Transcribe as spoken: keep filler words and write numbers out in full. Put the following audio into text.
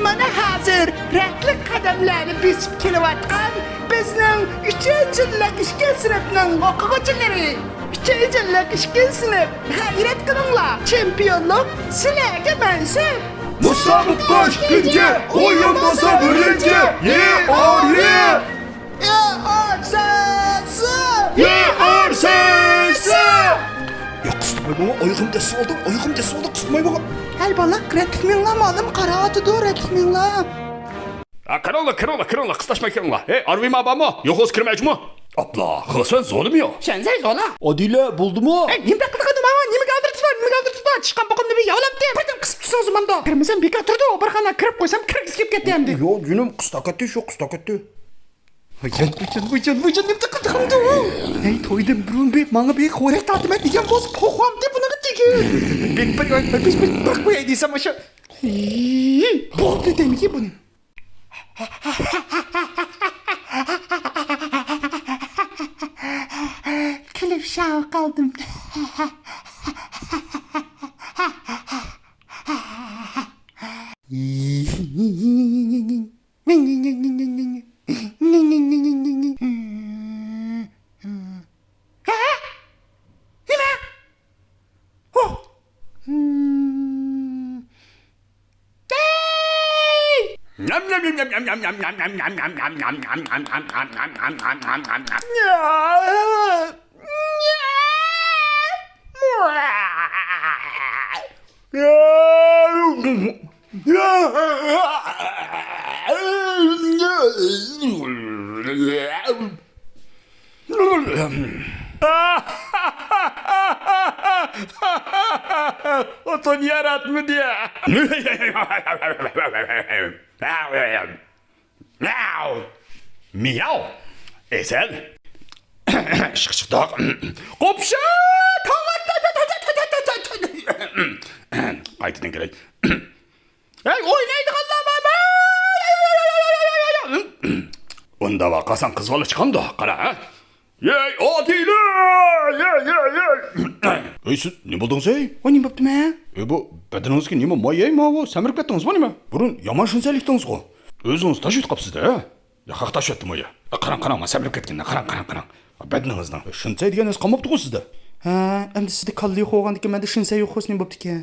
مانا ھازىر رەتلىك قەدەملەرنى بېسىپ كېلىۋاتقان بىزنىڭ ئۈچىنچى يىللىق ئىككىنچى سىنىپنىڭ ئوقۇغۇچىلىرى. ئۈچىنچى يىللىق ئىككىنچى سىنىپ، غەيرەت قىلىڭلار، چېمپىيونلۇق سىلەرگە مەنسۇپ! مۇسابىقە ئىككىنچى، ئويۇن بولسا بىرىنچى! يې ئارىيە! ياقۇستىمايمۇ، ئايىغىم دەسسىۋالدى، ئايىغىم دەسسىۋالدى، قىستىمايمۇ. ھەي بالا، رەتلىك مېڭىڭلار، مۇئەللىم قاراۋاتىدۇ، رەتلىك مېڭىڭلار. ھە، كىرىڭلار، كىرىڭلار، كىرىڭلار، قىستاشماي كىرىڭلار. ھەي، ئارۋىما بارمۇ؟ يوقوس كىرمەيچىمۇ؟ ئاپلا، خېسەن زولىمۇ يوق. شەنزەي زولا. ئادىلە، بولدىمۇ؟ ھەي، نېمە قىلغىدىم، نېمىگە ئالدىرىتىپلا، نېمىگە ئالدىرىتىپلا؟ چىققان بوقۇمنى بىر ياۋلاپتىم. بىردىن قىسىپ تۇرسىڭىز ماندۇ. كىرمىسەم بىكار تۇرىدۇ، بىر خانا كىرىپ قويسام كىرگۈسى كېلىپ كەتتى ئەمدى. ياق، جېنىم، قىستاپ كەتتى، شۇ قىستاپ كەتتى. ۋايجان، ۋايجان، ۋايجان، ۋايجان، نېمە قىلدىڭ ئەمدى ئۇ؟ ھەي، تويدىن بۇرۇن بىر ماڭا بىر خورەك تارتىمەن دېگەن بولسا، پوخۇم دەپ بۇنىڭغا تېگىپ. بىر، بىر، بىر، بىر، بىر، بىر قوياي دېسەم، ئاشۇ. ھىي، بولدى دەيمىكىن بۇنى. قىلىپ شاۋ قالدىم. ئوتۇن ياراتمىدى. مىياۋ. مىياۋ. ئېسىل. شىق شىق دوق. قوپشا. قايتىدىن كېلەي. ھەي، ئوينايدىغانلار بارمۇ؟ ئۇنداق قىلساڭ قىز بالا چىقامدۇ؟ قارا، ھە؟ يەي، ئادىلە! يەي، يەي، يەي! ئەي، سىز نېمە بولدىڭىز، ئەي؟ ۋاي، نېمە بوپتۇ مەن؟ ئەي، بۇ بەدىنىڭىزگە نېمە ماي، ئەي، ماۋۇ؟ سەمرىپ كەتتىڭىزمۇ نېمە؟ بۇرۇن يامان شىنسەي ئىكەنسىزغۇ. ئۆزىڭىز تاشىۋېتىپ قاپسىز-دە، ھە؟ يا، خەق تاشىۋەتتىمۇ يا؟ يا، قاراڭ، قاراڭ، مانا سەمرىپ كەتكەن، قاراڭ، قاراڭ، قاراڭ. بەدىنىڭىزنىڭ شىنسەي دېگەن نەرسە قالماپتىغۇ سىزدە. ھە، ئەمدى سىزدە كاللى يوق بولغاندىكىن مەندە شىنسەي يوق بولسا نېمە بوپتىكەن؟